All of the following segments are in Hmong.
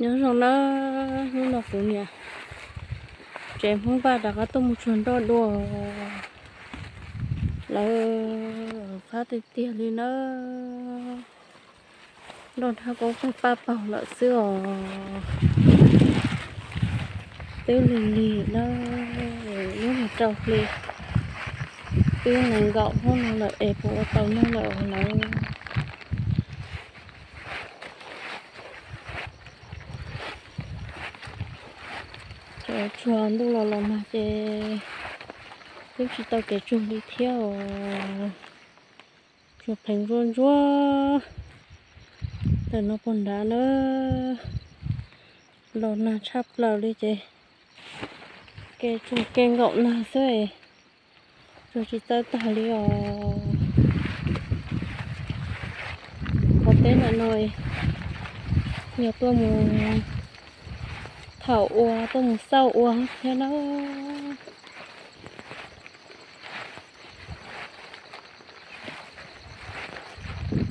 Nyob zoo na, hnub no kuv niam tsev Hmoob Vaj rov qab tuaj mus tsuag nroj dua lawm, qab tiag tiag li na. Nroj dhab koob qeeg paj paug lawm xwb os. Twb lig lig na, hnub no rau hli twb nees nkaum hnub no lawm es puas ua tau noj lawm os lawv. Cov tsuag ntuj los los nag ces twb tsis tau kev tsuag li thiab os. Tsuag pheev ntsuab ntsuab. Tam no puag nrad na, los nag tshaj plaws li ces kev tsuag kev nkaum nag xwb, tsuag tsis txawj tag li os. Qhov teb ntawm no yog tuaj mus thaum ua, tuaj mus xauj ua thiab na.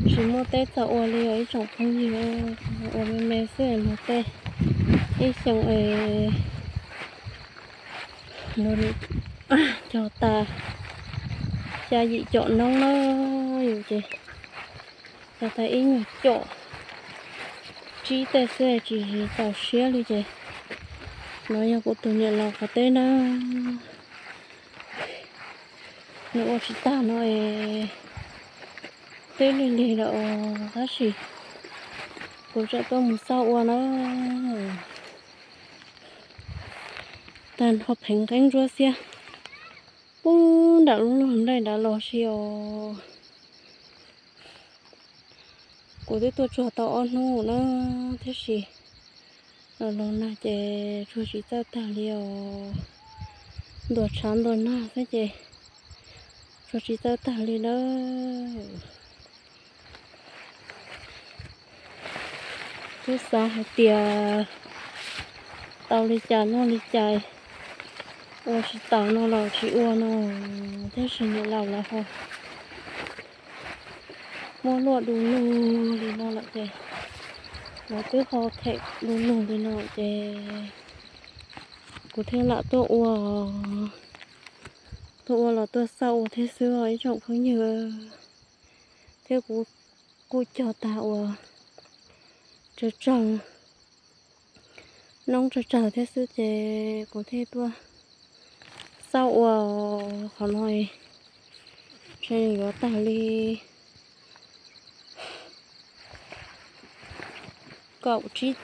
Tsis muaj teb txaus ua li os ib tsoom phooj ywg, ua me me xwb es mus tej ib xyoos es cog tas xya yim caum noob na, yus ces cog tas ib nyuag caum tsib tej xwb tsis txaus siab li ces no yog kuv tus niam laus qhov teb na. Nws ua tsis tag no es twb lig lig lawm os tab sis kuv tseem tuaj mus xauj ua na. Tag nrho pheev nqeeb ntsuab xiab puag nram lub luag nplej nrad los si os. Kuv twb tuaj tsuag tau ob hnub na, tab sis los los nag ces tsuag tsis txawj tag li os. Ntuas tshav ntuas nag xwb ces tsuag tsis txawj tag li na. Twb xav hais tias tau li cas noj li cas, ua tsis taus no los tsis ua no, tab sis niam laus lawv ho muab luaj du lug li no lawm ces, lawv twb ho them du lug li no ces kuv thiaj lam tuaj ua, tuaj ua los tuaj xauj ua thiab xwb os ib tsoom phooj ywg. Thiab kuv kuj cog tag uas tsawg tsawg, noob tsawg tsawg thiab xwb ces kuv thiaj tuaj xauj ua qhov no, ntshe yuav tag li kaum tsib